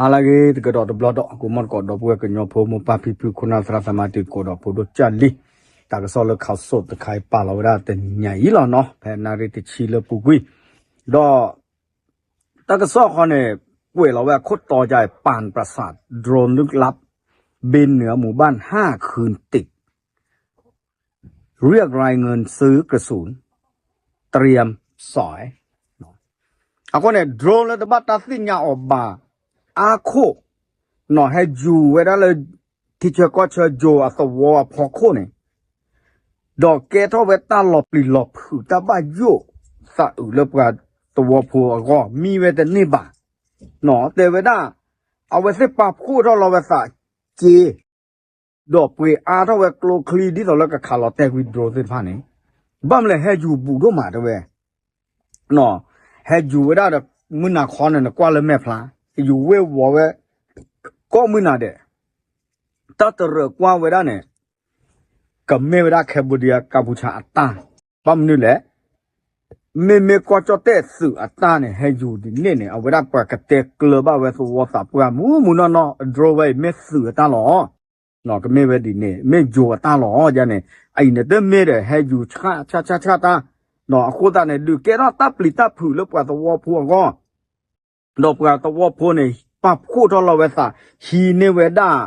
ဟါလၢအဂ့ၤ တကဒီးတဘျီဒီး ကိးမီၢ်သကိး ဒီပုၢ်ဝဲၢ်ကညီဖိ မိၢ်ပၢ်ဖံဖု ခိၣ်နၢ်သရၣ်သမါ တံၤသကိး ဒီးဖိဒိၣ်ကၢ်လံ, တၢ်ကစီၣ်လၢ ခးစိး တခါအံၤ ပာ်လီၤဝဲဒၣ်တနံၤညါအံၤလီၤနီၤ, ဖဲနၣ်ရံၣ်တဆံလၢပူၤကွံာ်, ဒီး တၢ်ကစီၣ်ဃီန့ၣ် ကွဲးလီၤဝဲအခိၣ်တီကါအံၤ ပၢၢ်ပြၤစး drone လုၢ်လပ်း ဘ့ၣ်နုာ်အမူးဘၣ်နၢ်ဃုတံး เรียกรายเงินซื้อกระสุน เตรียมสอย အဃိန့ၣ် drone လၢတဘၣ်တၢ်သ့ၣ်ညါအီၤဘၣ်အါခိၣ်, နီၤ ဟဲယူၤဝဲဒၣ်လၢ ထံဆၢကီၢ်ဆၢ ယိၤအသဝီအဖီခိၣ်န့ၣ်, ဒီးကဲထီၣ်ဝဲတၢ်လီၤပျံၤလီၤဖုး တၢ်ဘၣ်ယိၣ်သးအုးလၢပှၤသဝီဖိအဂီၢ် မံဝဲတန့ၢ်ဘၣ်, နီၤ တဲဝဲဒၣ် အဝဲသ့ၣ်ပာ်ဖှိၣ်ထီၣ်လီၤဝဲသးက့ ဒီးပှ့ၤအါထီၣ်ဝဲကျိချံ ဒ်သိးလၢကခးလီၤတဲာ်ကွံာ် drone သ့ၣ်တဖၣ်န့ၣ်, ဘၣ်မနုၤလဲၣ် ဟဲယူၤဘူးဒိၣ်မးတဲဝဲ, နီၤ ဟဲယူၤဝဲဒၣ်ဒီး မုၢ်နၤခီန့ၣ် နကွၢ်လၢမဲာ်ဖျါ, ယူၤဝ့ၤဝီၤဝဲ ကိးမုၢ်နၤဒဲး, တၢ်တရၢၣ်ကွၢ်ဝဲဒၣ်န့ၣ် ကမ့ၢ်ဝဲဒၣ် Cambodia ကၢ်ဖူဆါအတၢ်, ဘၣ်မနုၤလဲၣ် မ့မ့ၢ်ကီၢ်ကၠီၣ်တဲၣ်သုးအတၢ်န့ၣ် ဟဲယူၤဒ်န့ၣ်န့ၣ် အဝဲဒၣ်ပှၤကတဲကျၢၤဘၣ်ဝဲသဝီသးပှၢ်မူးမူးနီၢ်နီၢ် drone ဝဲအံၤ မ့ၢ်သုးအတၢ်လီၤ. ကမ့ၢ်ဝဲဒ်န့ၣ် မ့ၢ်ယိၤအတၢ်လီၤန့ၣ်, အအံၤန့ၣ်တမ့ၢ်ဒီး ဟဲယူၤဆှၣ်ဆှၣ်ဆှၣ်ဆှၣ်တၢ်, အဃိသတးန့ၣ် ဒုးကဲထီၣ်တၢ်ပျံၤတၢ်ဖုးလၢပှၤသဝီဖိအဂီၢ်, ဒီးပှၤသဝီဖိန့ၣ် ပာ်ဖှိၣ်ထီၣ်လီၤဝဲသး ဟံးန့ၢ်ဝဲဒၣ်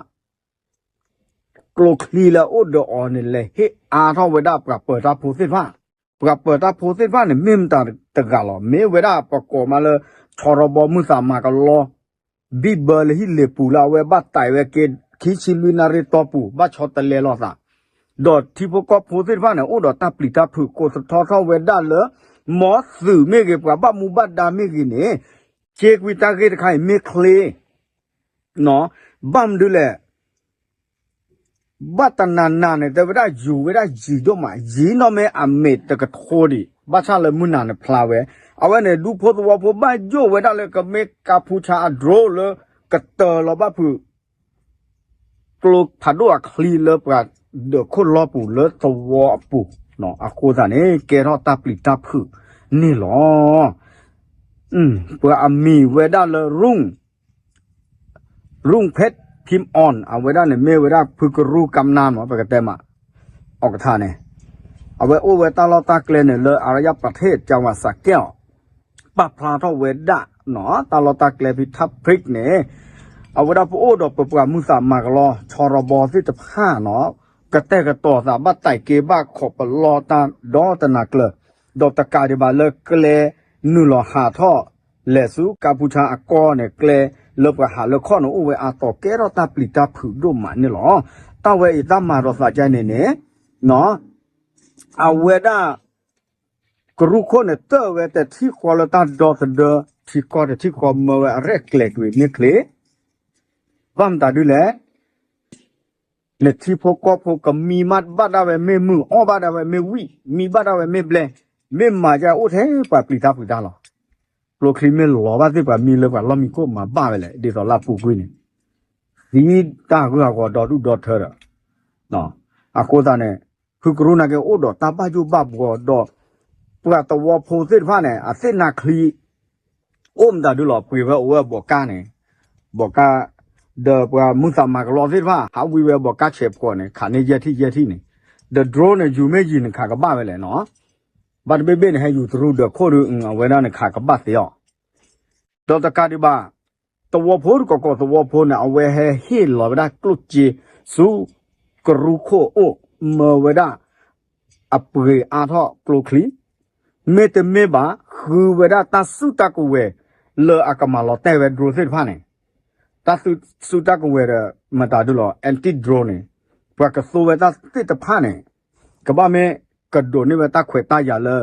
ကျိချံလၢအအိၣ်ဒီးအီၤန့ၣ် လဲၤဟ့ၣ်အါထီၣ်ဝဲဒၣ်ပှၤပၢၤတၢ်ဖိသ့ၣ်တဖၣ်, ပှၤပၢၤတၢ်ဖိသ့ၣ်တဖၣ်န့ၣ် မ့ၢ်မတၤတဂၤလီၤ, မ့ၢ်ဝဲဒၣ်ပကိးမးလၢ ဆီရီဘီမုၢ်သးမၤကလီ ဘံၣ်ဘၢလၢဟံၣ်လ့ၤပူၤလၢအဝဲဘၣ်တဲာ်ဝဲက့ ခံဆံလွံၢ်နၣ်ရံၣ်တီၢ်ပူၤ ဘၣ်ဆီတလဲလိာ်သး, ဒီးထံဖိကီၢ်ဖိသ့ၣ်တဖၣ်န့ၣ် အိၣ်ဒီးတၢ်ပျံၤတၢ်ဖုး ကိးသထီထီၣ်ဝဲဒၣ်လၢ မ်သုးမ့ၢ်ဂ့ၤ ပှၤဘၣ်မူဘၣ်ဒါမ့ၢ်ဂ့ၤန့ၣ် က့ၤကွံာ်တၢ်ဂ့ၢ်တခါအံၤမ့ၢ်ချ့ ဘၣ်မနုၤလဲၣ် ဘၣ်တနၤနၤန့ၣ် တဲဝဲဒၣ်ယူၤဝဲဒၣ်ယံာ်ဒိၣ်မး, ယံာ်နီၢ်မ့ၢ်အမ့ၢ်တကထိဒံး ဘၣ်ဆၣ်လၢမုၢ်နၤန့ၣ်ဖျါဝဲ, အဝဲန့ၣ် ဒူဖိသဝီဖိဘၣ်ယိၣ်ဝဲဒၣ်လၢကမ့ၢ်ကၢ်ဖူဆါအ drone လၢကတၢၢ်လီၤဘၣ်ဖုး ကျိဖးဒိၣ်အချံလၢပှၤဒၢးခိၣ်လီပူၤလၢသဝီအပူၤ, အဃိသတးန့ၣ် ကဲထီၣ်တၢ်ပျံၤတၢ်ဖုးန့ၣ်လီၤ. ပှၤအမံၤဝဲဒၣ်လၢ ရုံဖ့းဖံအီၣ် အဝဲဒၣ်န့ၣ် မ့ၢ်ဝဲဒၣ်ဖုကရူၢ်ကၢ်နါမး ပကတဲမး အီကထါန့ၣ်, အဝဲအိၣ်ဝဲတၢ်လီၢ်တၢ်ကျဲန့ၣ် လၢအရယပထ့ၣ် ကၠၢဝးစးကဲၣ်အီၤ ပာ်ဖျါထီၣ်ဝဲဒၣ်နီၤ တၢ်လီၢ်တၢ်ကျဲဖဲထးဖရံးန့ၣ်, အဝဲဒၣ်ပအိၣ်ဒီးပပှၤမုၢ်သးမၤကလီ ဆီရီဘီသ့ၣ်တဖၣ်နီၤ, ကတဲာ်ကတီၤသးဘၣ်တဲာ်က့ၤဘၣ်ခိးပလီၢ်တၢ်ဒီတနၤကျၢၤ, ဒီးတကးဒံးဘၣ်လၢကျဲနုာ်လီၤဟးထီၣ် လဲၤဆူကၢ်ဖူဆါအကီၢ်န့ၣ် ကျဲလၢပှၤဟးလၢခီၣ်န့ၣ်အိၣ်ဝဲအါတီၤ ကဲထီၣ်တၢ်ပျံၤတၢ်ဖုးဒိၣ်မးန့ၣ်လီၤ. တၢ်ဝဲအံၤတၢ်မၤဒီးသးကါန့ၣ်န့ၣ် အဝဲဒၣ် ကရူၢ်ခိၣ်န့ၣ် တၢၢ်ဝဲတထံၣ်ဃီလၢတၢ်ဒီသဒၢ ထံကီၢ်တထံၣ်ဃီ မၢဝဲအရဲၣ်ကျဲၤကွံာ်မ့ၢ်ချ့, ဘၣ်မတၤဒုလဲၣ် နထံဖိကီၢ်ဖိကမံဘၣ်ဒၣ်ဝဲမ့ၢ်မုာ် အီၣ်ဘၣ်ဒၣ်ဝဲမ့ၢ်ဝံၣ် မံဘၣ်ဒၣ်ဝဲမ့ၢ်ဘျဲၣ်, မ့ၢ်မၤယါအိၣ်ထဲပှၤပျံၤတၢ်ဖုးတၢ်လီၤ. ကျိချံမ့ၢ်လီၤဘၣ်သ့ၣ်ပှၤမံလၢပှၤလီၢ်မံခိၣ်မၤဘၣ်ဝဲလဲၣ် ဒ်သိးလၢအပူၤကွံာ်န့ၣ် သံတၢ်ဂုၤအဂီၤဒီဒူၣ်ဒီထၢဒီး အဃိသတးန့ၣ် ဖုကရူၢ်နာ်က့အိၣ်ဒီးတၢ်ဘၣ်ယိၣ်ဘၣ်ဘှီဒီး ပှၤသဝီဖိသ့ၣ်တဖၣ်န့ၣ် အသ့ၣ်နၤချံ အိၣ်မတၤဒုလီၤ ပှ့ၤဝဲအိၣ်ဝဲဘီးကါန့ၣ်, ဘီးကါ ဒီးပှၤမုၢ်သးမၤကလီသ့ၣ်တဖၣ် ဟးဝံဝဲဘီးကါဆဲးဖှိးန့ၣ် ခးန့ၢ်ယဲၢ်ထံၣ်ယဲၢ်ထံၣ်န့ၣ်, ဒီး drone န့ၣ် ယူၤမ့ၢ်ယံၤန့ၣ် ခးကဘၣ်ဝဲလဲၣ်နီၤ, ဘၣ်တဘ့ၣ်ဘ့ၣ်န့ၣ် ဟဲယူၤတရူးဒီးခိၣ်ဒု အဝဲဒၣ်န့ၣ် ခးကဘၣ်သ့အီၤ ဒီးတကးဒံးဘၣ် သဝီဖိတကီၢ်ကီၢ်သဝီဖိန့ၣ် အဝဲဟဲဟ့ၣ်လီၤဝဲဒၣ်ကျိၣ်စ့ဆူ ကရူၢ်ခိၣ်အအိၣ် မၢဝဲဒၣ် အပှ့ၤအါထီၣ်ကျိချံ, မ့တမ့ၢ်ဘၣ် ဃုဝဲဒၣ်တၢ်စုတၢ်ကဝဲၤ လၢအကမၤလီၤတဲာ်ဝဲ drone သ့ၣ်တဖၣ်န့ၣ်, တၢ်စုတၢ်ကဝဲၤဒီး မတၤဒုလီၤ anti drone န့ၣ်, ပှၤကသူဝဲတၢ်သ့ၣ်တဖၣ်န့ၣ် ကဘၣ်မ့ၢ်ကဒိးန့ၢ်ဝဲတၢ်ခွဲးတၢ်ယာ်လၢ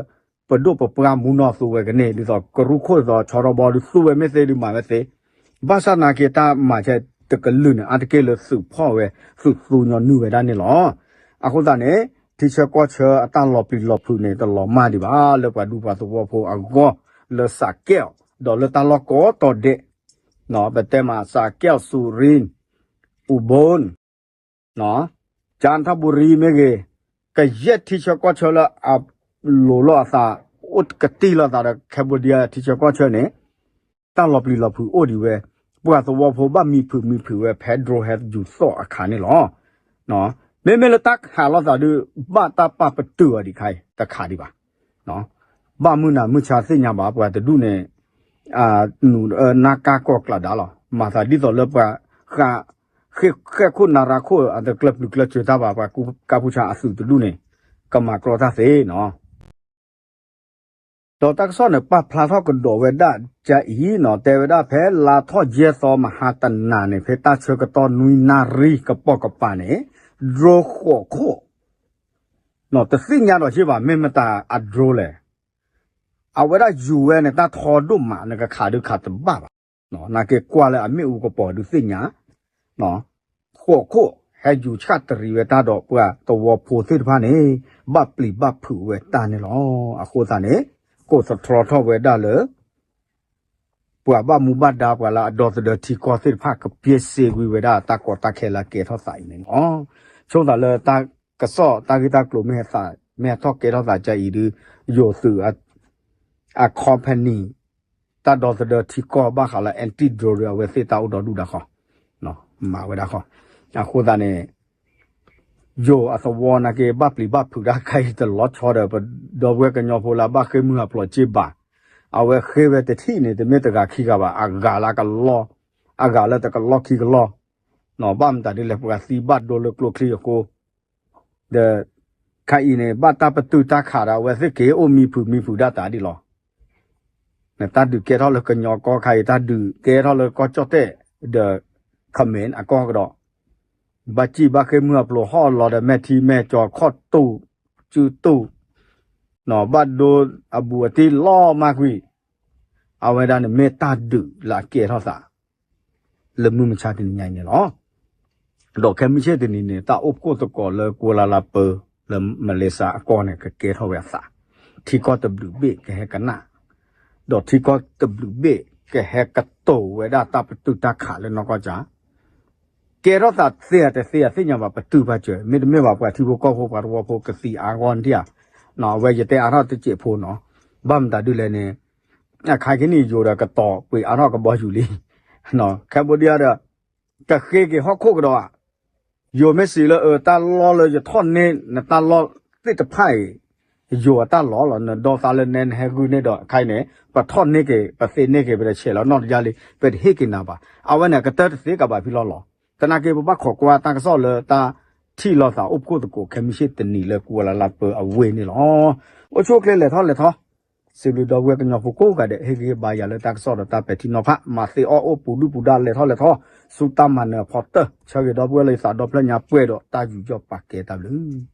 ပဒိၣ်ပပှၢ်မူနီၢ်သူဝဲကန့ၢ် ဒ်သိးကရူၢ်ခိၣ်ဒ်သိးဆီရီဘီဒုးသူဝဲမ့ၢ်သ့ဒုးမၤဝဲသ့, ဘၣ်ဆၣ်နာ်က့တၢ်မၤဆဲးတကလုာ်န့ၣ် အါတက့ၢ်လၢသုးဖီၣ်ဝဲ သုးသူညီနုၢ်ဝဲဒၣ်န့ၣ်လီၤ. အဃိသတးန့ၣ် ထံဆၢကီၢ်ဆၢအတၢ်လီၤပျံၤလီၤဖုးန့ၣ် တလီၤမၢ်ဒံးဘၣ် လၢပှၤဒူပှၤသဝီဖိအဂီၢ် လၢစးကဲးအီၤ ဒီးလၢတၢ်လီၢ်ကိးတီၤဒဲး, ပတဲမးစးကဲးအီၤ စူရ့ၣ် အူဘိၣ် ကၠၣ်ထၣ်ဘူရံမ့ၢ်ဂ့ၤ, ကယဲၢ်ထံဆၢကီၢ်ဆၢလၢအလိၤလိာ်အသး အိၣ်ကတံၢ်လိာ်သးဒီး Cambodia ထံဆၢကီၢ်ဆၢန့ၣ် တၢ်လီၤပျံၤလီၤဖုးအိၣ်ဒံးဝဲ, ပှၤသဝီဖိဘၣ်မံဖုးမံဖုးဝဲဖဲ drone ဟဲယူၤသီၣ်အခါန့ၣ်လီၤ. မ့မ့ၢ်လၢတၢ်ခးလိာ်သးဒုး ဘၣ်တၢ်ပာ်ပတုာ်အီၤဒံးခါအံၤ တခးဒံးဘၣ်. ဘၣ်မုၢ်နၤမုၢ်ဆါသ့ၣ်ညါဘၣ် ပှၤတဒူၣ်န့ၣ် နူၤနါကါကီၢ်ကျးဒါလီၤ. မၤသးဒ်သိးလၢပှၤဃး ဃဲၣ်ခိၣ်နၤရၤခိၣ်အတကျၢၢ်ပျုၤကျၢၢ်စၢၤတၢ်ဘၣ် ပှၤကါပူၤဆါအသုးတဒူၣ်န့ၣ် ကမၤကြီတၢ်သ့နီၤ. ဒီးတၢ်ကစီၣ်န့ၣ် ပာ်ဖျါထီၣ်ကဒီးဝဲဒၣ်ကအံၤနီၤ တဲဝဲဒၣ်ဖဲလါထီၣ်ယဲၢ်သီမဟါတနၤန့ၣ် ဖဲတၢ်ဆၢကတီၢ်နွံနၣ်ရံၣ်ကပိာ်ကပၤန့ၣ် drone ဃိးခိၣ် တသ့ၣ်ညါဒီးက့ဘၣ် မ့ၢ်မတၤအ drone လဲၣ်. အဝဲဒၣ်ယူၤဝဲန့ၣ် တၢ်ထီဒိၣ်မး နကခးဒုးခးတဘၣ်ဘၣ်. နာ်က့ကွၢ်လၢအမ့ၣ်အူကပီၤဒုးသ့ၣ်ညါ ဃိးခိၣ် ဟဲယူၤဆၣ်တရံးဝဲတၢ်ဒီးပှၤသဝီဖိသ့ၣ်တဖၣ်န့ၣ် ဘၣ်ပျံၤဘၣ်ဖုးဝဲတၢ်န့ၣ်လီၤ. အဃိသတးန့ၣ် ကိးသတြီထီၣ်ဝဲဒၣ်လၢ ပှၤဘၣ်မူဘၣ်ဒါ ပှၤလၢအဒီသဒၢထံကီၢ်သ့ၣ်တဖၣ် ကပျဲစ့ကွံာ်ဝဲဒၣ်တၢ်ကီတၢ်ခဲလၢကဲထီၣ်သးအံၤန့ၣ်လီၤ. ဆိသးလၢတၢ်ကစီၣ်တၢ်ဂ့ၢ်တၢ်ကျိၤမ့ၢ်ဟဲထီၣ်ကဲထီၣ်သးကအံၤဒုး ယိၤသုး အ company တၢ်ဒီသဒၢထံကီၢ်ဘၣ်ဃးလၢ anti drone အဝဲသ့ၣ်တၢ်အိၣ်ဒီဒူၣ်ဒါဃီ မၤဝဲဒၣ်ဃီ. အဃိသတးန့ၣ် ယိၤအသဝီနာ်က့ ဘၣ်ပျံၤဘၣ်ဖုးတၢ်ခါအံၤတလီၤဆီဒီး ပဒီပုၢ်ဝဲၢ်ကညီဖိလၢအဘၣ်ဃ့ၢ်မုၢ်ဟးဖျိးစ့ဘၣ်. အဝဲဃ့ၢ်ဝဲတထံၣ်န့ၣ် တမ့ၢ်တဂၤခံဂၤဘၣ် အဂၤလၢကလီ အဂၤလၢတကလီၢ်ခံကလီၢ် ဘၣ်မတၤဒ်လဲၣ် ပှၤသံဘၣ်ဒိလၢကျိချံအဃိ ဒီး ခါအံၤန့ၣ် ဘၣ်တၢ်ပတုာ်တၢ်ခးဒီး အဝဲသ့ၣ်က့ၤအိၣ်မံဖုးမံဖုးဒၣ်တၢ်ဒ်လီၤ. နတၢ်ဒုးကဲထီၣ်လၢကညီကီၢ်ခါအံၤ တၢ်ဒုးကဲထီၣ်လၢကီၢ်ကၠီၣ်တဲၣ် ဒီး ခမ့ၣ်အကီၢ်ကဒီး ဘၣ်စံၣ်ဘၣ်ဃ့ၢ်မုၢ်ဟးဖျိးဟီၣ်လီၤဒီး မဲာ်ထံမဲာ်ကၠီၤခီၣ်တူာ် စုတူာ် ဘၣ်ဒိအဘူးအတံၢ်လီၤမၢ်ကွံာ် အဝဲဒၣ်န့ၣ်မ့ၢ်တၢ်ဒုးလၢအကဲထီၣ်သး လၢမုၢ်မဆါတနံၤညါအံၤန့ၣ်လီၤ. ဒီးခဲမုၢ်ဆ့ၣ်တနံၤန့ၣ် တၢ်အိၣ်ဖှိၣ်သကိးလၢ ကွာလာလမ်ပူၤ လၢမလ့ၤၡါအကီၢ်န့ၣ် ကကဲထီၣ်ဝဲအသး ထံကီၢ်တဘျုးဘ့ၣ်ကဟဲကနၣ် ဒီးထံကီၢ်တဘျုးဘ့ၣ်ကဟဲကတိၤဝဲဒၣ်တၢ်ပတုာ်တၢ်ခးလၢနီၢ်ကီၢ်ကၠီ ကဲထီၣ်သးသ့ဧါတသ့ဧါသ့ၣ်ညါဘၣ် ပတုာ်ဘၣ်စၢၤ မ့တမ့ၢ်ဘၣ်ပှၤထံဖိကီၢ်ဖိပှၤသဝီဖိကသံအါဂီၢ်ဒံဧါ. အဝဲယတဲအါထီၣ်တစဲးဖိနီၤ ဘၣ်မတၤဒ်လဲၣ်န့ၣ် အခါကနံၣ်ယိၤဒီးကတီၤပှ့ၤအါထီၣ်ကဘီယူၤလံ Cambodia ဒီး ကဃ့က့ၤဟီၣ်ခိၣ်ကဒီးဧါ ယိၤမ့ၢ်စံးလၢအတၢ်လီၢ်လၢယထီၣ်န့ၢ် နတၢ်လီၢ်သ့ၣ်တဖၣ်အံၤ ယိၤအတၢ်လီၢ်လီၤ နဒီသးလၢနဲနဟဲဂုာ်န့ၢ်ဒီး အခါအံၤန့ၣ် ပထီၣ်န့ၢ်က့ၤ ပသ့န့ၢ်က့ၤ ပတဆဲးလီၤနီၢ်တယၢ်လံ ပတဟ့ၣ်က့ၤနၤဘၣ်. အဝဲန့ၣ် ကတၢၢ်တသ့ကဘၣ်ဖံလီၢ်လီၤ. သနာ်က့ ပဘၣ်ခိးကွၢ်တၢ်ကစီၣ်လၢတၢ်ထံၣ်လိာ်သးအိၣ်ဖှိၣ်သကိး ခဲမုၢ်ဆ့ၣ်တနံၤလၢ ကွာလာလမ်ပူၤအဝ့ၢ်န့ၣ်လီၤ. အိၣ်ဆူၣ်အိၣ်ချ့လဲၤထီၣ်လဲၤထီ စံးဘျုးဒီပုၢ်ဝဲၢ်ကညီဖိကိးဂၤဒဲး ဟ့ၣ်ဂံၢ်ဟ့ၣ်ဘါယၤလၢတၢ်ကစီၣ်ဒီးတၢ်ပဲာ်ထံနီၤဖး မၤသ့အီၣ်အိၣ်ပူၤဒုၣ်ပူၤဒါလဲၤထီၣ်လဲၤထီ ဆူတၢ်မၤနၢၤအဖီတၢၢ် ဆၢဂ့ၤဒီပုၢ်ဝဲၢ်လၢယသးဒီဖျၢၣ်ညါပှဲၤဒီးတၢ်ယူးယီၣ်ပာ်ကဲတၢ်ဘျုး